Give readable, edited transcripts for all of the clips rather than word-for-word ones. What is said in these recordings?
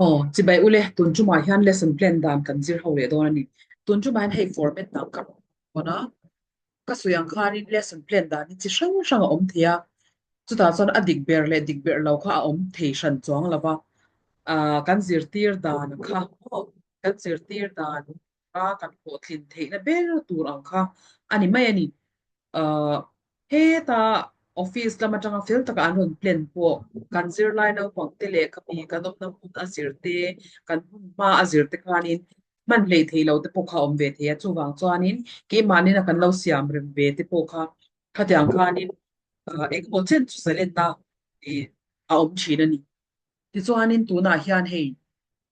Aw, chibai ule, tun tumah hian lesson plan dan kan zir ho leh dawn a ni. Tun tumah hian hei format dang ka rawn hawn a, ka sawi ang khanin lesson plan dan hi chi hrang hrang a awm thei a, chutah chuan a dik ber leh dik ber lo kha a awm thei hran chuang lo va, ah kan zirtir dan kha maw kan zirtir dan kha kan hlawhtlin theihna ber tur ang kha a ni mai a ni. Ah Heta office lam atanga fel taka an rawn plan pawh kan zirlai naupang te leh khami kan awmna hmun a zir te, kan hmun hma a zir te khanin hman hleih theih loh te pawh kha a awm ve thei a. Chuvang chuanin keimahnin a kan lo siam rem ve te pawh kha khatiang khanin engemaw chen chu zalenna ih a awm thin a ni. Tichuanin tunah hian hei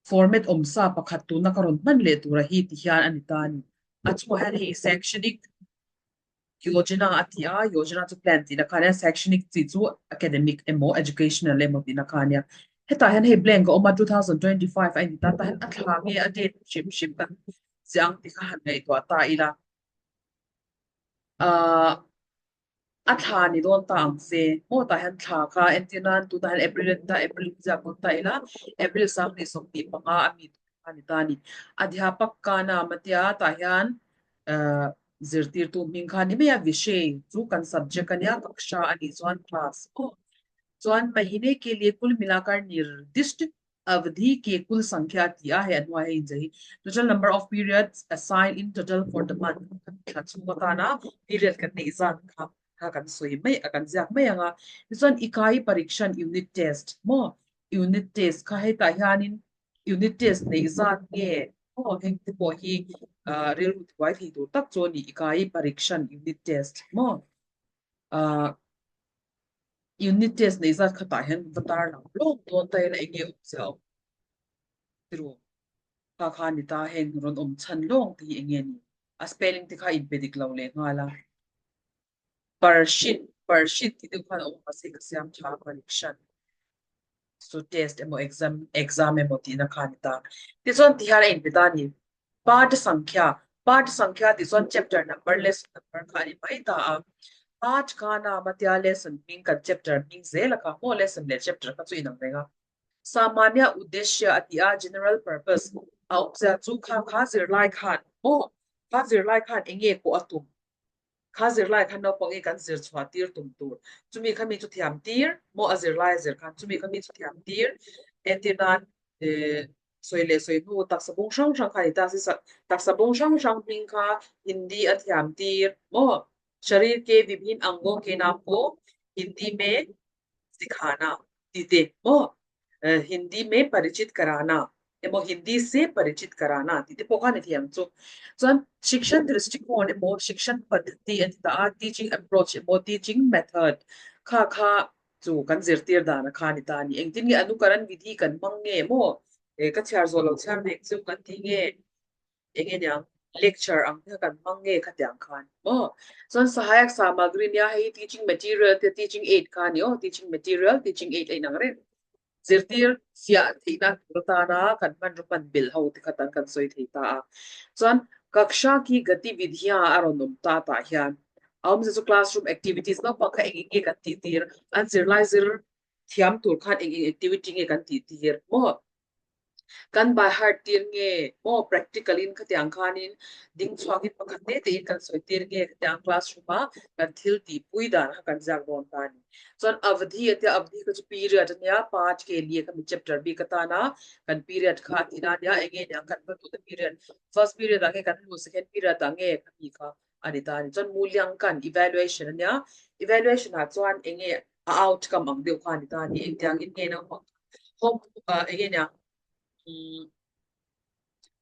format awmsa pakhat tuna ka rawn hman leh tura hi ti hian a ni ta a ni. A chungah hian hei sectionik Yojana a ti a, Yojana chu plan tihna kha ania, Shaikshanik chi chu academic emaw educational emaw tihna kha ania. Hetah hian hei blank a awm a, 2025 a inti ta, tah hian a thla nge a date hrim hrim kan ziah ang tih kha han ngaihtuah ta ila. Ahh a thla ni dawn ta ang che, maw tah hian thla kha entir nan tunah hian April a ni ta, April ziak dawn ta ila, April 25 a mi tur kha a ni ta a ni. Adhyapak ka naam a tia tah hian ahh Zirtirtu hming kha ni mai a, Vishay chu kan subject a nia, Kaksha a nih chuan class aw. Chuan Mahine ke liye kul milakar nirdisht avadhi ke kul sankhya ti a, hei a hnuai hei inzei hi total number of periods assigned in total for the month kan thla chhung atana period kan neih zat kha kha kan sawi mai a kan ziak mai ang a. Tichuan Ikai Parikshan unit test maw unit test kha hetah hianin Unit test neih zat nge maw heng te pawh hi ah rilru thuai thei tur tak chu a ni ikai parikshan unit test maw ah unit test neih zat khatah hian va tar lang hlawm dawn ta ila eng nge awmzia awm tirh kha kha a ni ta heng rawn awm chhan lawng te hi eng nge ni a spelling te kha inpe dik lo leh nghal a parshit parshit tih deuh khan a awm mahse ka siam tha a parikshan. Chu test emaw exam exam emaw tihna kha a ni ta. Tichuan tihian a inpe ta a ni. Part sankhya, part sankhya tih chuan chapter number, lesson number kha a ni mai ta a. Part kha na matia lesson hming kan chapter hming zel a kha maw lesson leh chapter kha chu inang reng a. Samanya uddeshya a ti a, general purpose a awmzia chu kha kha zirlai khan maw kha zirlai khan eng nge pawh a tum Kha zirlai khan naupang i kan zir chhuah tir tum tur. Chumi kha mi chu thiam tir maw a zirlai a zir khan chumi kha mi chu thiam tir entir nan eh sawi leh sawi hnu taksa bung hrang hrang kha a ni ta si taksa bung hrang hrang hming kha Hindi a thiam tir maw sharir ke vibhin ango ke naam ko Hindi me sikhana ti te maw Hindi me parichit karana emaw Hindi se parichit karana tih te pawh kha a ni thei ang chu. Chuan Shikshan Drishtikon emaw Shikshan Paddhati an ti ta a, teaching approach emaw teaching method kha kha chu kan zirtir dan a kha a ni ta a ni. Engtin nge Anukaran Vidhi kan hmang nge maw ka chhiar zawh lo chhiar mek chu kan ti nge? Eng nge niang lecture ang te kha kan hmang nge khatiang khan maw? Chuan Sahayak Samagri nia hei teaching material te teaching aid kha a ni aw teaching material teaching aid a inang reng. Zirtir fiah theihna tur atana kan hmanraw hman belh ho te kha tan kan sawi thei ta a. Chuan Kaksha ki gatividhya a rawn awm ta tah hian a awmzia chu classroom activities naupang kha eng eng nge kan tih tir an zirlai zir thiam tur khan eng eng activity nge kan tih tir maw? Kan by heart tir nge maw practical in khatiang khanin ding chhuakin pakhat te tein kan sawi tir nge khatiang classroom a kan thil tih pui dan kha kan ziak dawn ta a ni. Chuan avadhi a tia avadhi kha chu period a nia part ke liah kha mi chapter bik atana kan period kha a tihna a nia enge niang kan va duh ta period first period ah nge kan luh second period ah nge khami kha a ni ta a ni. Chuan mulyankan evaluation a nia evaluation ah chuan enge a outcome ang deuh kha a ni ta a ni engtiang in nge naupang Home eng nge nia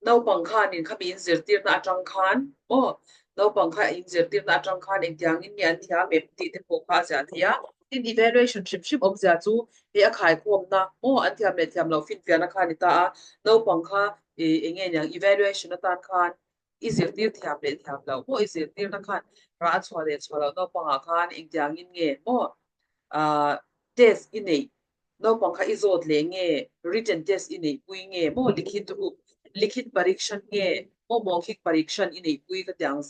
naupang khanin khami in zirtirna atang khan aw naupang kha in zirtirna atang khan engtiangin nge an thiam em tih te pawh kha a ziah theih a. Tin evaluation hrim hrim awmzia chu hei a khaikhawmna maw an thiam leh thiam loh finfiahna kha a ni ta a, naupang kha ih eng nge niang evaluation atan khan i zirtir thiam leh thiam loh maw i zirtirna khan rah a chhuah leh chhuah loh naupangah khan engtiangin nge maw ah test i neih Naupang kha i zawt leh nge, written test i neihpui nge maw, likhit rup, likhit parikshan nge maw, mawkhik parikshan i neihpui ka tiang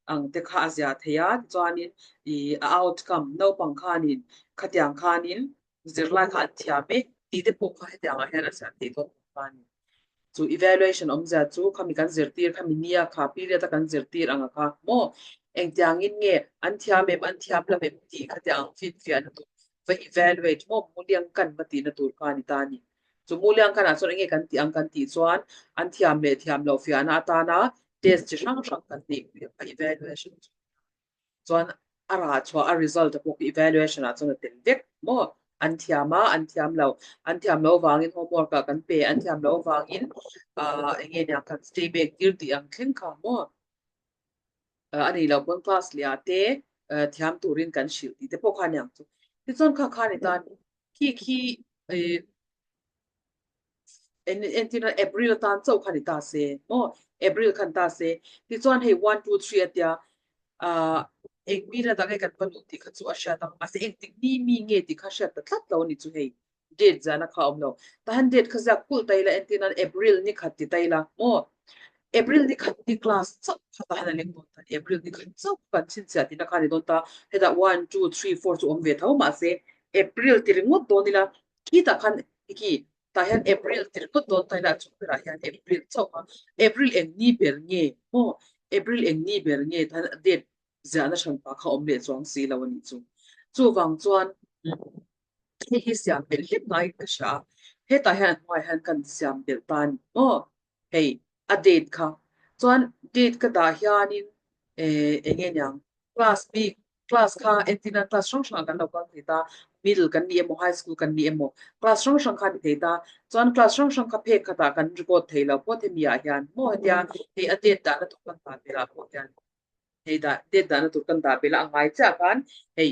ang te kha a zia thei a, tichuanin i a outcome naupang khanin khatiang khanin zirlai kha an thiam e tih te pawh kha hetiangah hian a ziah theih dawn. kha a ni. Chu evaluation awmzia chu khami kan zirtir khami nia kha period a kan zirtir anga kha maw engtiangin nge an thiam em an thiam lo em tih khatiang ang finfiahna tur va evaluate maw muliang kan va tihna tur kha a ni ta a ni. Chu muliang kanah chuan enge kan tih ang kan tih chuan an thiam leh thiam loh fiahna atana test chi hrang hrang kan neih kha evaluation chu. Chuan a rah chhuah a result a pawh khi evaluation ah chuan a tel vek maw? An thiam a, an thiam lo. An thiam loh avangin homework ah kan pe, an thiam loh avangin ah eng nge niang kan stay back tir tih ang thleng kha maw? A nih loh pawn class leh ah te thiam turin kan hrilh tih te pawh kha aniang chu. Tichuan kha kha ni tan khi khi ih Entirna April atan chauh kha ni ta se maw? April khan ta se. Tichuan hei one two three a tia ah eng period ah nge kan va luh tih kha chu a hriat ang. Mahse engtik ni mi nge tih kha hriat ta tlat lo a ni chu hei. Date zahna kha a awm lo. Tahan date kha ziak kulh ta ila entirna April ni khat ti ta ila maw? April ni khat ni class chauh kha tahan a leng dawn ta. April ni khat chauh kha kan chhinchhiah tihna kha a ni dawn ta. Hetah one two three four chu awm ve tho mahse April ti ringawt dawn ila khitah khan Hiki, tah hian April ti ringawt dawn ta ila a chung berah hian April chauh a, April eng ni ber nge maw? April eng ni ber nge tah hian date ziahna hran pah kha awm leh chuang si lo a nih chu. Chuvang chuan hei hi siam belh hlek ngaiin ka hria a, hetah hian a hnuaiah hian kan siam belh ta a ni maw? Hei a date kha chuan date ka dah hianin eh eng nge niang class bik class kha entina class hrang hrangah kan lo kal thei ta middle kan ni emaw high school kan ni emaw class hrang hrang kha a ni thei ta chuan class hrang hrang kha phek khatah kan record thei lo pawh hemi ah hian maw hetia hei a date dahna tur kan dah belh ah pawh hian hei dah date dahna tur kan dah belh a a ngai chiah khan hei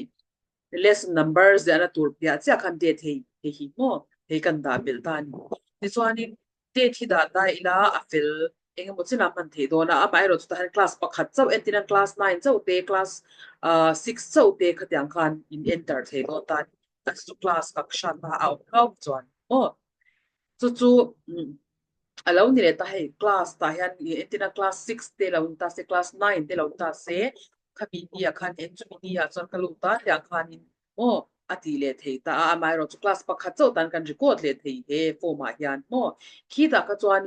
lesson number ziahna tur piah chiah khan date hei hei hi maw hei kan dah belh ta a ni tichuanin Date hi dah ta ila a fel eng emaw chin a hman theih dawn a, amaherawh chutah hian class pakhat chauh entir hian class nine chauh te class ah six chauh te khatiang khan in enter thei dawn ta a ni. A chu class kak hran a a awm hlauh chuan maw chu chu a lo ni leh ta hei class tah hian entir hian class six te lo ni ta se class nine te lo ni ta se khami ni ah khan eng chumi ni ah chuan ka lut ta tiang khanin Maw? A ti leh thei ta a, amaherawh chu class pakhat chauh tan kan record leh thei he form ah hian maw? Khitah kha chuan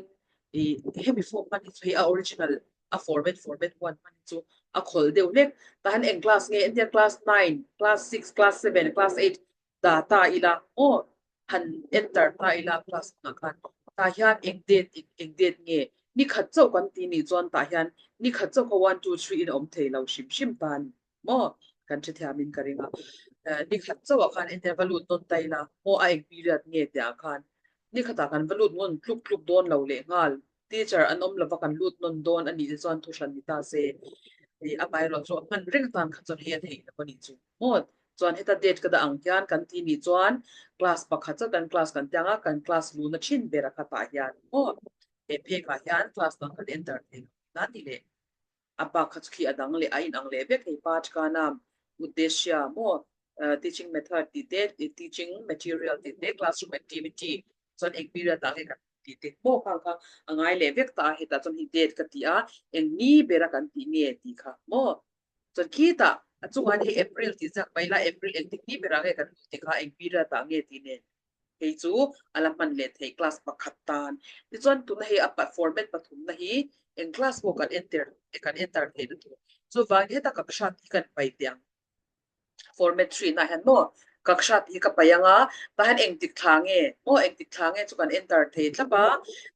ih hemi form hman hi chu hei a original a format format one hman hi chu a khawlh deuh hlek. Tah hian eng class nge entir class nine, class six, class seven, class eight dah ta ila maw? Han enter ta ila class hunah khan tah hian eng date eng date nge ni khat chauh kan ti nih chuan tah hian ni khat chauh kha one two three in a awm thei lo hrim hrim ta a ni. Maw? Kan hrethiamin ka ring a. Ni khat chauhah khan ente va lut nawn ta ila, maw a eng period nge tihah khan ni khatah kan va lut nawn tluk tluk dawn lo leh nghal. Teacher an awm lova kan lut nawn dawn a nih te chuan thu hran ni ta se. Ih amaherawh chu a hman reng atan kha chuan hei a theih loh a nih chu. Maw? Chuan heta date ka dah ang hian kan ti nih chuan class pakhat chauh kan class kan tiang a, kan class luhna thin ber a khatah hian maw he phekah hian class dang kan enter thei lo tihna a ni leh. A pa kha chu khi a dang leh a inang leh vek hei pa chka nam uddeshya maw teaching method tih te teaching material tih te classroom activity chuan eng period ah nge kan tih te maw khang kha a ngai leh vek ta a hetah chuan hei date ka ti a eng ni bera kan tih nge tih kha maw chuan khitah a chungah hian hei April tih ziak mai ila April engtik ni berah nge kan tih kha eng period ah nge tih nen Hei chu a la hman leh thei class pakhat tan. Tichuan tuna hei a format pathumna hi eng class pawh kan enter kan enter theih na tur. Chuvangin heta kaksha tih hi kan pai teh ang. Format three na hian maw kaksha tih hi ka pai ang a, tah hian engtik thla nge maw engtik thla nge chu kan enter thei thlap a.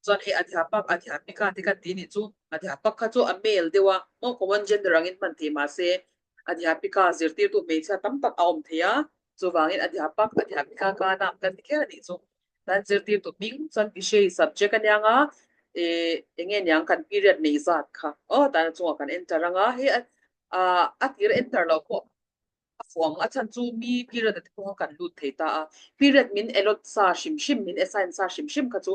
Chuan hei adhyapak adhyapika te kan tih nih chu adhyapak kha chu a male deuh a maw common gender angin hman thei mahse adhyapika zirtirtu hmeichhia tam tak a awm thei a. Chuvangin a diapak a diapika ka nam kan ti kher a nih chu. Tan zirtirtu hming chuan Vishay subject a niang a, ih eng nge niang kan period nei zat kha aw tan a chungah kan enter ang a, hei a a tir enter loh pawh a fuh ang a chhan chu mi period a te pawh kha kan lut thei ta a, period min allot sa hrim hrim min assign sa hrim hrim kha chu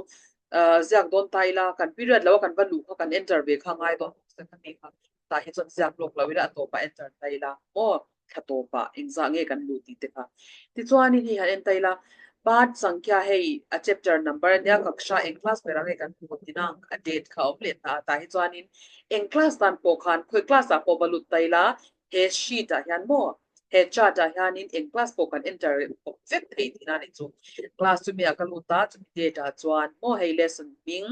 ziak dawn ta ila kan period lo a kan va luh kha kan enter ve kha ngai dawn bawk se kha mi kha tah hi chuan ziak lawk lo ila a tawpah enter ta ila maw thla tawpah engzah nge kan luh tih te kha. Tichuanin hei han en ta ila part sankhya hei a chapter number ania kaksha eng class berah nge kan hmu tina a date kha a awm leh ta a tah hi chuanin eng class tan pawh khan khawi class ah pawh va lut ta ila he sheet ah hian maw. He chart ah hianin eng class pawh kan enter kawp vek thei tihna a nih chu. Class chumi ah ka lut a, chumi date ah chuan maw hei lesson hming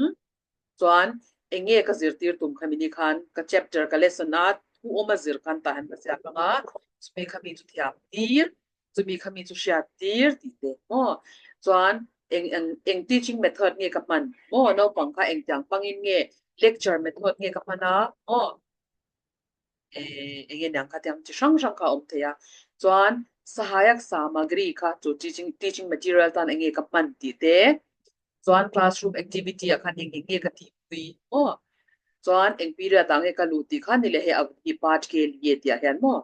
chuan eng nge ka zirtir tum khami ni khan ka chapter ka lesson a thu awm a zir khan tah hian ka ziak ang a, chumi khami chu thiam tir, chumi khami chu hriat tir tih te maw chuan eng eng eng teaching method nge ka hman maw naupang kha engtiang hmangin nge lecture method nge ka hman a maw. eng nge niang kha tiang chi hrang hrang kha a awm thei a chuan sahayak samagri kha chu teaching teaching material tan eng nge ka hman tih te chuan classroom activity ah khan eng eng nge ka tih pui maw chuan eng period ah nge ka luh tih kha ni leh hei a hi part ke liye tih ah hian maw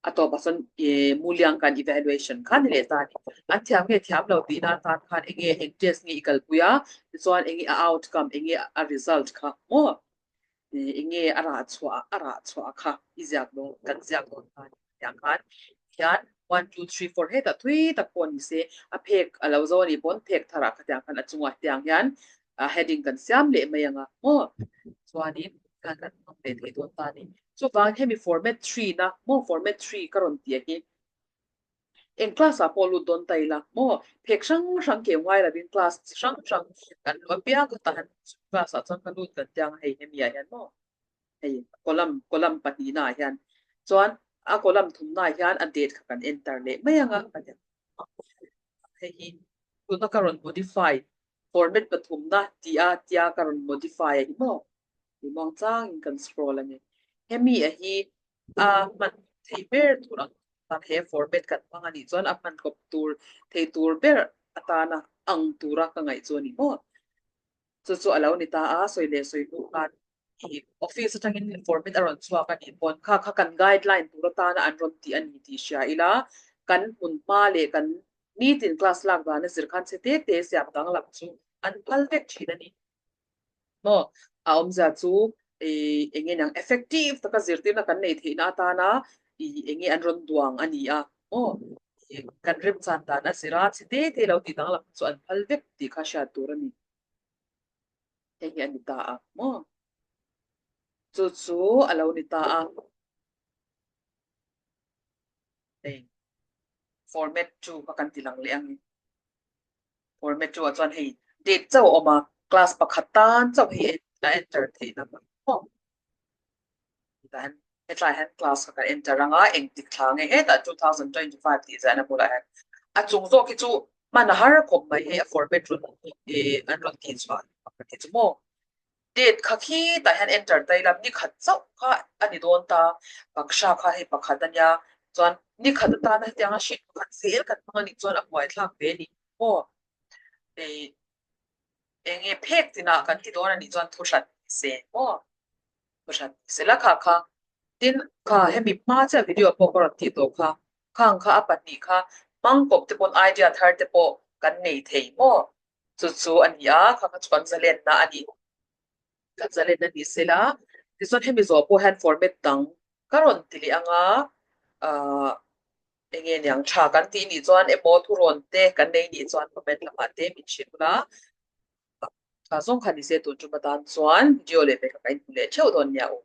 a tawpah sawn ih muliangkan evaluation kha ni leh ta a ni an thiam nge thiam lo tih na atan khan eng nge eng test nge i kalpui a tichuan eng nge a outcome eng nge a result kha maw. Enge a rah chhuah a rah chhuah kha i ziak dawn kan ziak dawn ta ni tiang khan hian one two three four hetah thui tak pawh ni se a phek a lo zo a nih pawn phek tharah kha tiang khan a chungah tiang hian a heading kan siam leh mai ang a maw chuanin khan kan hmang leh thei dawn ta ni chuvang hemi format three na maw format three ka rawn tih hi Eng class ah pawh lut dawn ta ila maw? Phek hrang hrang keu ngai lovin class chi hrang hrang kan luh apiang kha tah hian class ah chuan ka lut kan tia ang hei hemi ah hian maw? Hei column column pahnihna ah hian chuan a column thumna ah hian a date kha kan enter leh mai ang a hei hi tuna ka rawn modify format pathumna tih a tia ka rawn modify a hi maw? Muang changin kan scroll a ni. Hemi a hi a hman theih ber tur ang tan he format kan hmang a nih chuan a hman kawp tur thei tur ber atana ang tura ka ngaih chu a ni maw. Chu chu a lo ni ta a, sawi leh sawi hnu khan ih office atangin format a rawn chhuak a nih pawn kha kha kan guideline tur atana an rawn tih a ni tih hria ila kan hmun hma leh kan nitin class lak dana zir khan chhe te te siam danglam chu an phal vek thin a ni. Maw a awmzia chu ih eng nge niang effective taka zirtirna kan neih theihna atana ih eng nge an rawn duang a ni a maw ih kan remchan dan a zir a chhe te te lo tih danglam chu an phal vek tih kha hriat tur a ni. Hei hi a ni ta a maw chu chu a lo ni ta a. Hei format chu kha kan ti lang leh ang e. Format chu ah chuan hei date chauh a awm a, class pakhat tan chauh hi a enter theih na maw? Tah hian hetlai hian class kha kan enter ang a, engtik thla nge hetah 2025 tih zahna bulah hian a chung zawk hi chu hman a har khawp mai hei a format rawn ih an rawn tih chhuah pakhat hi chu maw? Date kha khi tah hian enter ta ila ni khat chauh kha a ni dawn ta, paksha kha hei pakhat a nia chuan ni khat atana hetianga sheet pakhat zel kan hmang a nih chuan a buaithlak ve a ni maw? Ih eng nge phek tinah kan ti dawn a nih chuan thu hran ni se maw? Thu hran ni se la kha kha tin kha hemi hma chiah video pawh ka rawn tih tawh kha khang kha a pahnih kha hmang kawp te pawn idea thar te pawh kan nei thei maw? Chu chu a ni a, kha kha chu kan zalenna a ni. Kan zalenna ni se la, tichuan hemi zawh pawh hian format dang ka rawn ti leh ang a, ahh eng nge niang tha kan tih nih chuan emaw thurawn te kan nei nih chuan comment lamah te min hrilh ula, tha zawng kha ni se tun tum atan chuan video leh pekah ka inhmu leh theuh dawn nia u.